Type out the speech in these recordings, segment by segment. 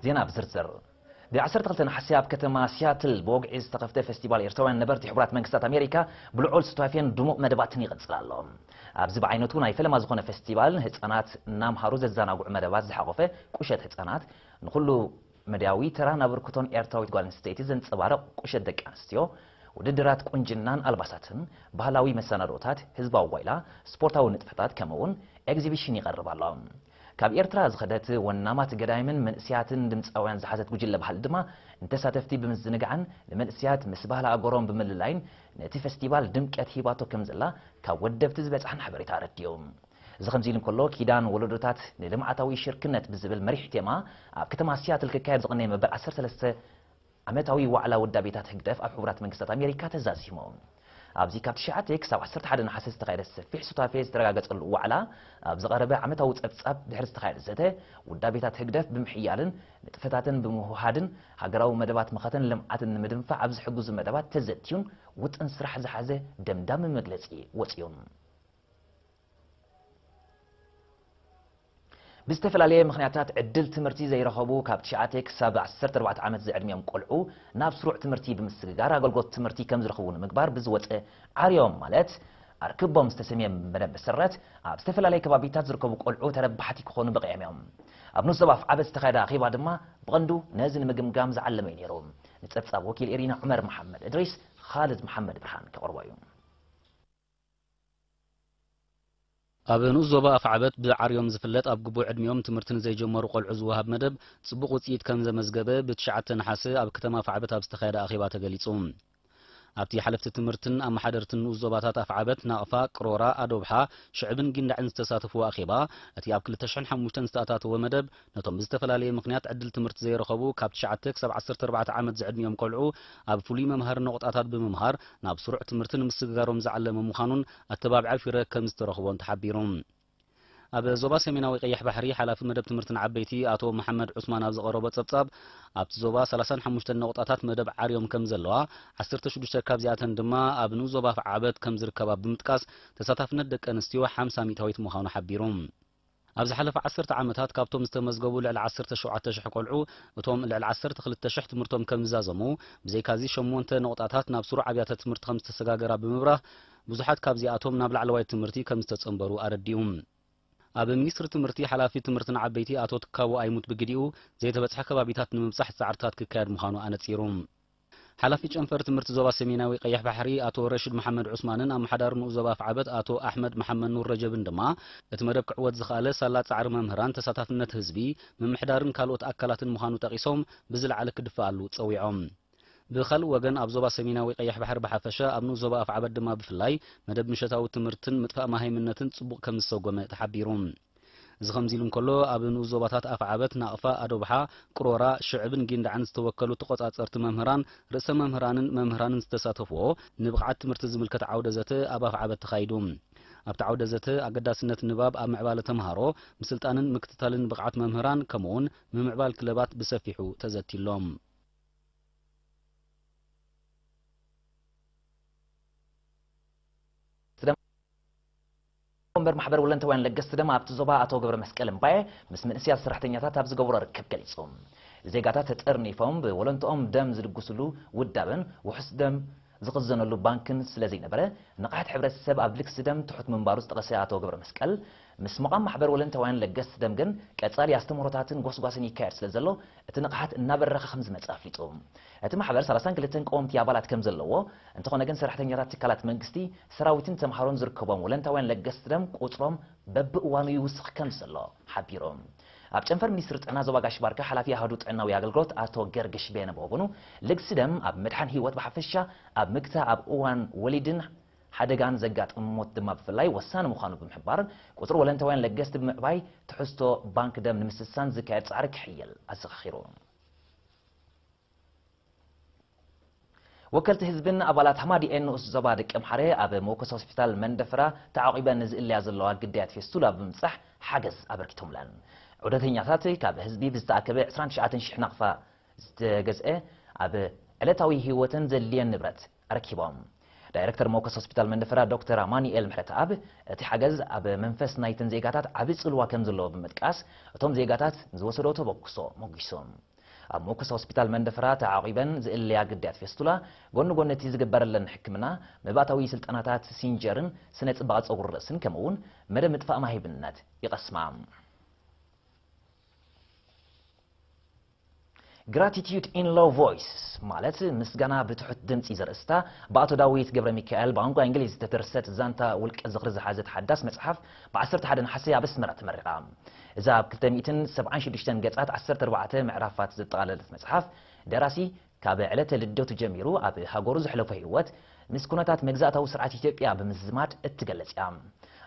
ዜና ብዝርዝር። ብ ዓሰርተ ክልተ ነሓሰ ኣብ ከተማ ሲያትል ብወግዒ ዝተኸፍተ ፌስቲቫል ኤርትራውያን ነበርቲ ሕቡራት መንግስታት ኣሜሪካ ብልዑል ሱታፌን ድሙቕ መደባትን ይቕጽል ኣሎ። ኣብዚ ብዓይነቱ ናይ ፈለማ ዝኾነ ፌስቲቫል፣ ህጻናት እናምሃሩ ዘዘናግዑ መደባት ዝሓቖፈ ቁሸት ህጻናት፣ ንኹሉ መዳያዊ ተራን ኣበርክቶን ኤርትራዊት ጓል ኣንስተይቲ ዘንጸባርቕ ቁሸት ደቂ ኣንስትዮ፣ ውድድራት ቁንጅናን ኣልባሳትን፣ ባህላዊ መሰናዶታት፣ ህዝባዊ ጓይላ፣ ስፖርታዊ ንጥፈታት፣ ከምኡ'ውን ኤግዚቢሽን ይቐርብ ኣሎ። ካብ ኤርትራ ዝኸደት ወናማት ገዳይምን መንእስያትን ድምጻውያን ዝሓዘት ጉጅለ ባህሊ ድማ፣ ንተሳተፍቲ ብምዝንጋዕን ንመንእስያት ምስ ባህሊ ኣገሮም ብምልላይን ነቲ ፈስቲቫል ድምቀት ሂባቶ ከም ዘላ ካብ ወደብቲ ዝበጽሓና ሓበሬታ ኣረዲኡ። እዚ ከምዚ ኢሉ እንከሎ፣ ኪዳን ወለዶታት ንልምዓታዊ ሽርክነት ብዝብል መሪሕ ቴማ፣ ኣብ ከተማ ሲያትል ክካየድ ዝቐነየ መበል ዓሰርተ ሰለስተ ዓመታዊ ዋዕላ ውዳቤታት ህግደፍ ኣብ ሕቡራት መንግስታት ኣሜሪካ ተዛዚሙ። ኣብዚ ካብ ትሽዓተ ክሳብ ዓሰርተ ሓደ ነሓሰ ዝተኻየደ ሰፊሕ ሱታፌ ዝተረጋገጸሉ ዋዕላ፣ ኣብ ዝቐረበ ዓመታዊ ጸብጻብ ድሕሪ ዝተኻየደ ዘተ፣ ውዳቤታት ህግደፍ ብምሕያልን ንጥፈታተን ብምውህሃድን፣ ሃገራዊ መደባት መኸተን ልምዓትን ንምድንፋዕ ኣብ ዝሕግዙ መደባት ተዘትዩን ውጥን ስራሕ ዝሓዘ ደምዳሚ መግለጺ ወጺኡን። ብዝተፈላለየ ምኽንያታት ዕድል ትምህርቲ ዘይረኸቡ ካብ ትሽዓተ ክሳብ ዓሰርተ ኣርባዕተ ዓመት ዝዕድሚኦም ቆልዑ፣ ናብ ስሩዕ ትምህርቲ ብምስግጋር ኣገልግሎት ትምህርቲ ከም ዝረኽቡ ንምግባር ብዝወፀ ዓርዮም ማለት ኣርክቦም ዝተሰምየ መደብ መሰረት፣ ኣብ ዝተፈላለየ ከባቢታት ዝርከቡ ቆልዑ ተረባሕቲ ክኾኑ በቒዖም እዮም። ኣብ ንኡስ ዞባ ኣፍዓበት ዝተኻየደ ኣኼባ ድማ ብቐንዱ ነዚ ንምግምጋም ዝዓለመ እዩ ነይሩ። ንፀብፃብ ወኪል ኤሪና ዑመር መሓመድ እድሪስ፣ ኻልድ መሓመድ ብርሃን ከቕርቦ እዩ። ኣብ ንኡስ ዞባ ኣፍዓበት ብዓርዮም ዝፍለጥ፣ ኣብ ግቡእ ዕድሚኦም ትምህርቲ ንዘይጀመሩ ቆልዑ ዝወሃብ መደብ ጽቡቕ ውጽኢት ከም ዘመዝገበ፣ ብትሽዓተ ነሓሰ ኣብ ከተማ ኣፍዓበት ኣብ ዝተኻየደ ኣኼባ ተገሊጹ። ኣብቲ ሓለፍቲ ትምህርትን ኣመሓደርትን ንኡስ ዞባታት ኣፍዓበት፣ ናቕፋ፣ ቅሮራ፣ ኣዶብሓ፣ ሽዕብን ጊንዳዕን ዝተሳተፍዎ ኣኼባ፣ እቲ ኣብ ክልተ ሽሕን ሓሙሽተን ዝተኣታተወ መደብ፣ ነቶም ብዝተፈላለየ ምኽንያት ዕድል ትምህርቲ ዘይረኸቡ፣ ካብ ትሽዓተ ክሳብ ዓሰርተ ኣርባዕተ ዓመት ዝዕድሚኦም ቆልዑ፣ ኣብ ፍሉይ መምሃሪ ነቑጣታት ብምምሃር፣ ናብ ስሩዕ ትምህርቲ ንምስግጋሮም ዝዓለመ ምዃኑን፣ ኣተባብዓ ፍረ ከም ዝተረኽቦን ተሓቢሩ። ኣብ ዞባ ሰሜናዊ ቀይሕ ባሕሪ፣ ሓላፊ መደብ ትምህርቲ ንዓበይቲ ኣቶ መሓመድ ዑስማን ኣብ ዘቐረቦ ጸብጻብ፣ ኣብቲ ዞባ ሰላሳን ሓሙሽተን ነቑጣታት መደብ ዓርዮም ከም ዘለዋ፣ ዓሰርተ ሽዱሽተ ካብዚኣተን ድማ ኣብ ንኡስ ዞባ ኣፍዓበት ከም ዝርከባ ብምጥቃስ፣ ተሳታፍነት ደቂ ኣንስትዮ ሓምሳ ሚእታዊት ምዃኑ ሓቢሩ። ኣብ ዝሓለፈ ዓሰርተ ዓመታት፣ ካብቶም ዝተመዝገቡ ልዕሊ ዓሰርተ ሸውዓተ ሽሕ ቆልዑ፣ እቶም ልዕሊ ዓሰርተ ክልተ ሽሕ ትምህርቶም ከም ዝዛዘሙ፣ ብዘይካዚ ሸሞንተ ነቑጣታት ናብ ስሩዕ ኣብያተ ትምህርቲ ከም ዝተሰጋገራ ብምብራህ፣ ብዙሓት ካብዚኣቶም ናብ ላዕለዋይ ትምህርቲ ከም ዝተጸንበሩ ኣረዲኡ። ኣብ ሚኒስትሪ ትምህርቲ ሓላፊ ትምህርቲ ንዓበይቲ ኣቶ ትካቦ ኣይሙት ብግዲኡ፣ ዘይተበጽሐ ከባቢታት ንምብጻሕ ጻዕርታት ክካየድ ምዃኑ ኣነጺሩ። ሓላፊ ጨንፈር ትምህርቲ ዞባ ሰሜናዊ ቀይሕ ባሕሪ ኣቶ ረሽድ መሓመድ ዑስማንን ኣመሓዳሪ ንኡስ ዞባ ኣፍዓበት ኣቶ ኣሕመድ መሓመድ ኑር ረጀብን ድማ፣ እቲ መደብ ክዕወት ዝኸኣለ ሳላ ጻዕሪ መምህራን፣ ተሳታፍነት ህዝቢ፣ ምምሕዳርን ካልኦት ኣካላትን ምዃኑ ጠቒሶም፣ ብዝለዓለ ክድፈኣሉ ጸዊዖም። ብኻልእ ወገን፣ ኣብ ዞባ ሰሜናዊ ቀይሕ ባሕሪ ብሓፈሻ፣ ኣብ ንኡስ ዞባ ኣፍዓበት ድማ ብፍላይ፣ መደብ ምሸታዊ ትምህርትን ምጥፋእ መሃይምነትን ጽቡቕ ከም ዝሰጎመ ተሓቢሩ። እዚ ከምዚ ኢሉ እንከሎ፣ ኣብ ንኡስ ዞባታት ኣፍዓበት፣ ናቕፋ፣ ኣዶብሓ፣ ቅሮራ፣ ሽዕብን ጊንዳዕን ዝተወከሉ ተቖጻጸርቲ መምህራን፣ ርእሰ መምህራንን መምህራንን ዝተሳተፍዎ ንብቕዓት ትምህርቲ ዝምልከት ዓውደ ዘተ ኣብ ኣፍዓበት ተኻይዱ። ኣብቲ ዓውደ ዘተ፣ ኣገዳስነት ንባብ ኣብ ምዕባለ ተምሃሮ፣ ምስልጣንን ምክትታልን ብቕዓት መምህራን፣ ከምኡውን ምምዕባል ክለባት ብሰፊሑ ተዘትዩሎም። ወንበር ማሕበር ወለንተውያን ለገስቲ ደም ኣብቲ ዞባ ኣቶ ገብረ መስቀል እምባየ ምስ መንእስያት ሰራሕተኛታት ኣብ ዝገበሮ ርክብ ገሊጹ። ዜጋታት ተጠርኒፎም ብወለንትኦም ደም ዝልግስሉ ውዳበን ውሑስ ደም ዝኽዘነሉ ባንክን ስለ ዘይነበረ፣ ንቕሓት ሕብረተሰብ ኣብ ልግሲ ደም ትሑት ምንባሩ ዝጠቐሰ ኣቶ ገብረ መስቀል፣ ምስ መቓም ማሕበር ወለንተውያን ለገስቲ ደም ግን ቀጻሊ ኣስተምህሮታትን ጎስጓስን ይካየድ ስለ ዘሎ፣ እቲ ንቕሓት እናበረኸ ከም ዝመጽእ ኣፍሊጡ። እቲ ማሕበር ሰላሳን ክልተን ቀወምቲ ኣባላት ከም ዘለዎ፣ እንተኾነ ግን ሰራሕተኛታት ትካላት መንግስቲ፣ ሰራዊትን ተምሃሮን ዝርከቦም ወለንታውያን ለገስቲ ደም ቁጽሮም በብእዋኑ ይውስኽ ከም ዘሎ ሓቢሩ። ኣብ ጨንፈር ሚኒስትሪ ጥዕና ዞባ ጋሽ ባርካ ሓላፊ ኣሃዱ ጥዕናዊ ኣገልግሎት ኣቶ ገርግሽ በየነ ብወገኑ፣ ልግሲ ደም ኣብ ምድሓን ህይወት ብሓፈሻ፣ ኣብ ምግታእ ኣብ እዋን ወሊድን ሓደጋን ዘጋጥም ሞት ድማ ብፍላይ ወሳኒ ምዃኑ ብምሕባር፣ ቁጽሪ ወለንታውያን ለገስቲ ብምዕባይ ትሕዝቶ ባንክ ደም ንምስሳን ዝካየድ ጻዕሪ ክሕይል ኣዘኻኺሩ። ወከልቲ ህዝብን ኣባላት ሃማዲኤን ንኡስ ዞባ ደቂ ኣምሓረ ኣብ መወከሲ ሆስፒታል መንደፈራ ተዓቂበን ዝእለያ ዘለዋ ግዳያት ፌስቱላ ብምብጻሕ ሓገዝ ኣበርኪቶምለን። ዑደተኛታት ካብ ህዝቢ ብዝተኣከበ ዕስራን ትሽዓተን ሽሕ ናቕፋ ዝተገዝአ ኣብ ዕለታዊ ህይወተን ዘድልየን ንብረት ኣረኪቦም። ዳይረክተር መወከሲ ሆስፒታል መንደፈራ ዶክተር ኣማኑኤል ምሕረተኣብ፣ እቲ ሓገዝ ኣብ መንፈስ ናይተን ዜጋታት ዓቢ ጽልዋ ከም ዘለዎ ብምጥቃስ፣ እቶም ዜጋታት ንዝወሰዶ ተበግሶ ሞጒሶም። ኣብ መወከሲ ሆስፒታል መንደፈራ ተዓቒበን ዝእለያ ግዳያት ፌስቱላ፣ ጎኒ ጎኒ እቲ ዝግበረለን ሕክምና፣ መባእታዊ ስልጠናታት ሲንጀርን ስነ ጽባቐ ጸጉሪ ርእስን፣ ከምኡውን መደብ ምጥፋእ ማሂብነት ይቐስማ። Gratitude in Low Voice፣ ማለት ምስጋና ብትሑት ድምጺ ዘርእስታ፣ ብኣቶ ዳዊት ገብረ ሚካኤል ብቋንቋ እንግሊዝ ዝተደርሰት ዛንታ ውልቀ ዝኽሪ ዝሓዘት ሓዳስ መጽሓፍ፣ ብ ዓሰርተ ሓደ ነሓሰ ኣብ ኣስመራ ተመሪቓ። እዛ ኣብ ክልተ ሚእትን ሰብዓን ሽዱሽተን ገጻት ዓሰርተ ኣርባዕተ ምዕራፋት ዘጠቓለለት መጽሓፍ፣ ደራሲ ካብ ዕለተ ልደቱ ጀሚሩ ኣብ ሃገሩ ዘሕለፎ ህይወት፣ ምስ ኩነታት መግዛእታዊ ስርዓት ኢትዮጵያ ብምዝማድ እትገልጽ እያ።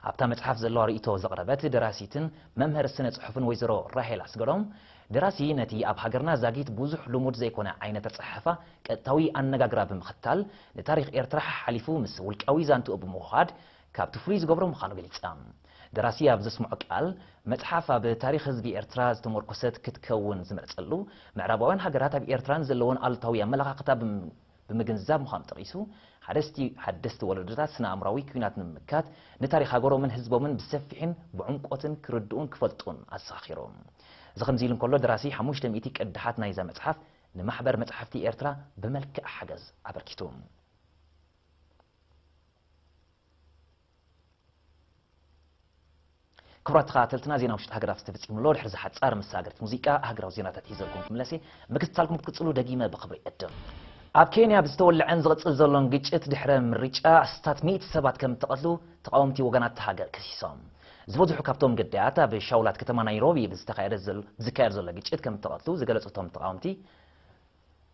ኣብታ መጽሓፍ ዘለዋ ርእይቶ ዘቕረበት ደራሲትን መምህር ስነ ጽሑፍን ወይዘሮ ራሄል ኣስገዶም፣ ደራሲ ነቲ ኣብ ሃገርና ዛጊት ብዙሕ ልሙድ ዘይኮነ ዓይነት ኣጸሓሕፋ ቀጥታዊ ኣነጋግራ ብምኽታል፣ ንታሪኽ ኤርትራ ሓሓሊፉ ምስ ውልቃዊ ዛንትኡ ብምውሃድ ካብቲ ፍሉይ ዝገብሮ ምዃኑ ገሊጻ። ደራሲ ኣብ ዘስምዖ ቃል፣ መጽሓፍ ኣብ ታሪኽ ህዝቢ ኤርትራ ዝተመርኮሰት ክትከውን ዝመርጸሉ፣ ምዕራባውያን ሃገራት ኣብ ኤርትራን ዘለዎን ኣሉታዊ ኣመለኻኽታ ብም-፣ ብምግንዛብ ምዃኑ ጠቒሱ፣ ሓደስቲ፣ ሓደስቲ ወለዶታት ስነ-ኣእምራዊ ኲናት ንምምካት፣ ንታሪኽ ሃገሮምን ህዝቦምን ብሰፊሕን ብዕምቆትን ክርድኡን ክፈልጡን ኣዘኻኺሩ። እዚ ከምዚ ኢሉ እንከሎ፣ ደራሲ ሓሙሽተ ሚእቲ ቅዳሓት ናይዛ መጽሓፍ ንማሕበር መጽሓፍቲ ኤርትራ ብመልክዕ ሓገዝ ኣበርኪቱ። ክቡራት ተኸታተልትና፣ ዜና ውሽጢ ሃገራት ዝተፈጺሙ ኣሎ። ድሕሪ ዝሓጻር መሳገርት ሙዚቃ፣ ሃገራዊ ዜናታት ሒዘልኩም ክምለስ እየ። ምክትታልኩም ክትቅጽሉ ደጊመ ብኽብሪ እዕድም። ኣብ ኬንያ ብዝተወለዐን ዝቕጽል ዘሎን ግጭት፣ ድሕረ ምርጫ ኣስታት ሚእቲ ሰባት ከም እተቐትሉ ተቓወምቲ ወገናት እታ ሃገር ከሲሶም። ዝበዝሑ ካብቶም ግዳያት ኣብ ሻውላት ከተማ ናይሮቢ ብዝተኻየደ ዘል-፣ ብዝካየድ ዘሎ ግጭት ከም እተቐትሉ ዝገለጹ እቶም ተቓወምቲ፣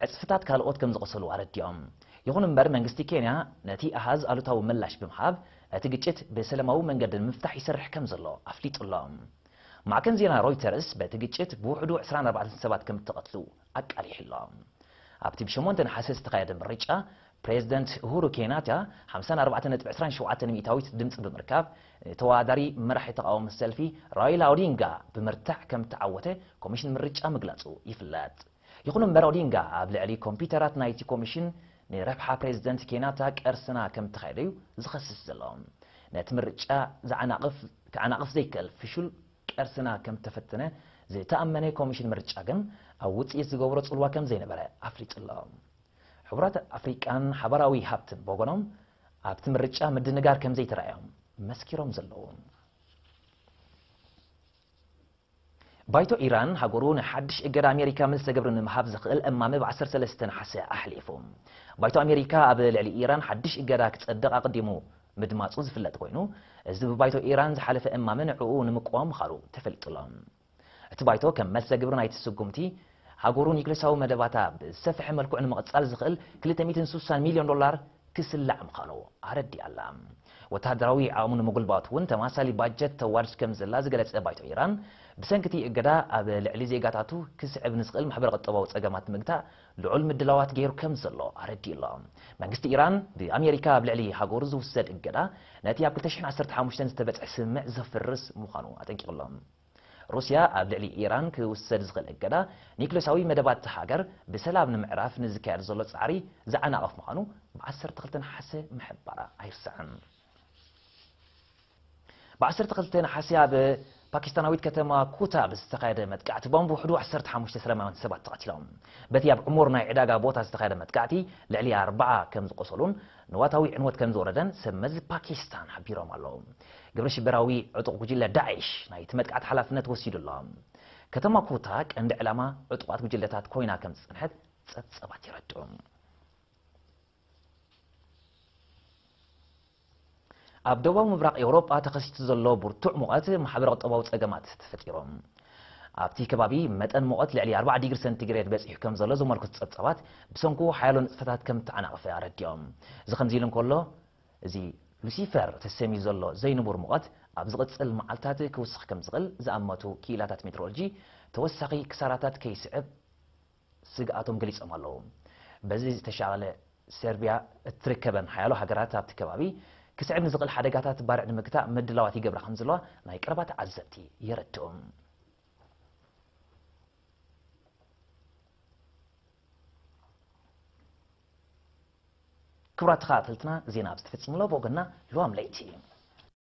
ዕጽፍታት ካልኦት ከም ዝቖሰሉ ኣረዲኦም። ይኹን እምበር፣ መንግስቲ ኬንያ ነቲ ኣሃዝ ኣሉታዊ ምላሽ ብምሃብ፣ እቲ ግጭት ብሰላማዊ መንገዲ ንምፍታሕ ይሰርሕ ከም ዘሎ ኣፍሊጡ ኣሎ። ማዕከን ዜና ሮይተርስ በቲ ግጭት ብውሕዱ ዕስራን ኣርባዕተን ሰባት ከም እተቐትሉ ኣቃሊሑ ኣሎ። ኣብቲ ብሸሞንተ ነሓሰ ዝተኻየደ ምርጫ፣ ፕሬዚደንት ኡሁሩ ኬንያታ ሓምሳን ኣርባዕተን ነጥቢ ዕስራን ሸውዓተን ሚእታዊት ድምጺ ብምርካብ፣ ተወዳዳሪ መራሒ ተቓዋሚ ሰልፊ ራይላ ኦዲንጋ ብምርታዕ ከም እተዓወተ ኮሚሽን ምርጫ ምግላጹ ይፍለጥ። ይኹን እምበር፣ ኦዲንጋ ኣብ ልዕሊ ኮምፒውተራት ናይቲ ኮሚሽን ንረብሓ ፕሬዚደንት ኬንያታ ቀርስና ከም እተኻየደ እዩ ዝኸስስ ዘሎ። ነቲ ምርጫ ዝዓናቕፍ፣ ክዓናቕፍ ዘይክእል ፍሹል ቀርስና ከም እተፈተነ ዝተኣመነ ኮሚሽን ምርጫ ግን፣ ኣብ ውጽኢት ዝገብሮ ጽልዋ ከም ዘይነበረ ኣፍሊጡ ኣሎ። ሕቡራት ኣፍሪቃን ሓባራዊ ሃብትን ብወገኖም፣ ኣብቲ ምርጫ ምድንጋር ከም ዘይተራእዮም መስኪሮም ዘለዉ። ባይቶ ኢራን፣ ሃገሩ ንሓድሽ እገዳ ኣሜሪካ መልሰ ግብሪ ንምሃብ ዘኽእል እማመ ብ ዓሰርተ ሰለስተ ነሓሰ ኣሕሊፉ። ባይቶ ኣሜሪካ ኣብ ልዕሊ ኢራን ሓድሽ እገዳ ክጸድቕ ኣቐዲሙ ምድማጹ ዝፍለጥ ኮይኑ፣ እዚ ብባይቶ ኢራን ዝሓለፈ እማመ ንዕኡ ንምቅዋም ምዃኑ ተፈሊጡ ኣሎ። እቲ ባይቶ፣ ከም መልሰ ግብሪ ናይቲ ስጉምቲ፣ ሃገሩ ኒውክሌሳዊ መደባታ ብዝሰፍሐ መልክዑ ንምቕጻል ዝኽእል ክልተ ሚእትን ስሳን ሚልዮን ዶላር ክስላዕ ምዃኑ ኣረዲኣ ኣላ። ወተሃደራዊ ዓቕሙ ንምጉልባቱ እውን ተማሳሊ ባጀት ተዋርድ ከም ዘላ ዝገለጸ ባይቶ ኢራን፣ ብሰንኪ እቲ እገዳ ኣብ ልዕሊ ዜጋታቱ ክስዕብ ንዝኽእል ማሕበረ ቁጠባዊ ጸገማት ንምግታእ ልዑል ምድላዋት ገይሩ ከም ዘሎ ኣረዲኡ ኣሎ። መንግስቲ ኢራን፣ ብኣሜሪካ ኣብ ልዕሊ ሃገሩ ዝውሰድ እገዳ፣ ነቲ ኣብ ክልተ ሽሕን ዓሰርተ ሓሙሽተን ዝተበጽሐ ስምምዕ ዘፍርስ ምዃኑ ኣጠንቂቑ ኣሎ። ሩስያ ኣብ ልዕሊ ኢራን ክውሰድ ዝኽእል እገዳ፣ ኒውክሌሳዊ መደባት እታ ሃገር ብሰላም ንምዕራፍ ንዝካየድ ዘሎ ጻዕሪ ዝዓናቕፍ ምዃኑ ብ ዓሰርተ ክልተ ነሓሰ ምሕባራ ኣይርሳዕን። ብ ዓሰርተ ክልተ ነሓሰ ኣብ ፓኪስታናዊት ከተማ ኩታ ብዝተኻየደ መጥቃዕቲ ቦምብ ውሕዱ ዓሰርተ ሓሙሽተ ሰላማውያን ሰባት ተቐቲሎም። በቲ ኣብ ዕሙር ናይ ዕዳጋ ቦታ ዝተኻየደ መጥቃዕቲ ልዕሊ ኣርብዓ ከም ዝቖሰሉን ንዋታዊ ዕንወት ከም ዝወረደን ሰብ መዚ ፓኪስታን ሓቢሮም ኣለዉ። ግብረ ሽበራዊ ዕጡቕ ጉጅለ ዳዕሽ ናይቲ መጥቃዕቲ ሓላፍነት ወሲዱ ኣሎ። ከተማ ኩታ ቀንዲ ዕላማ ዕጡቓት ጉጅለታት ኮይና ከም ዝጸንሐት ጸብጸባት የረድኡ። ኣብ ደቡባዊ ምብራቕ ኤውሮጳ ተኸሲቱ ዘሎ ብርቱዕ ሙቐት ማሕበረ ቁጠባዊ ጸገማት ተፈጢሩ። ኣብቲ ከባቢ መጠን ሙቐት ልዕሊ ኣርባዓ ዲግሪ ሰንቲግሬድ በጺሑ ከም ዘሎ ዘመልክቱ ጸብጻባት፣ ብሰንኩ ሓያሎ ንጥፈታት ከም እተዓናቐፈ ኣረዲኦም። እዚ ከምዚ ኢሉ እንከሎ፣ እዚ ሉሲፈር ተሰምዩ ዘሎ ዘይንቡር ሙቐት ኣብ ዝቕጽል መዓልታት ክውስኽ ከም ዝኽእል ዝኣመቱ ክኢላታት ሜትሮሎጂ፣ ተወሳኺ ክሳራታት ከይስዕብ ስግኣቶም ገሊጾም ኣለዉ። በዚ ዝተሻቐለ፣ ሰርቢያ እትርከበን ሓያሎ ሃገራት ኣብቲ ከባቢ ክስዕብ ንዝኽእል ሓደጋታት ባርዕ ንምግታእ ምድላዋት ይገብራ ከም ዘለዋ ናይ ቀረባ ተዓዘብቲ የረድኡ። ክቡራት ተኸታተልትና፣ ዜና ኣብዚ ተፈጺሙ ኣሎ። ብወገንና ልዋም ለይቲ።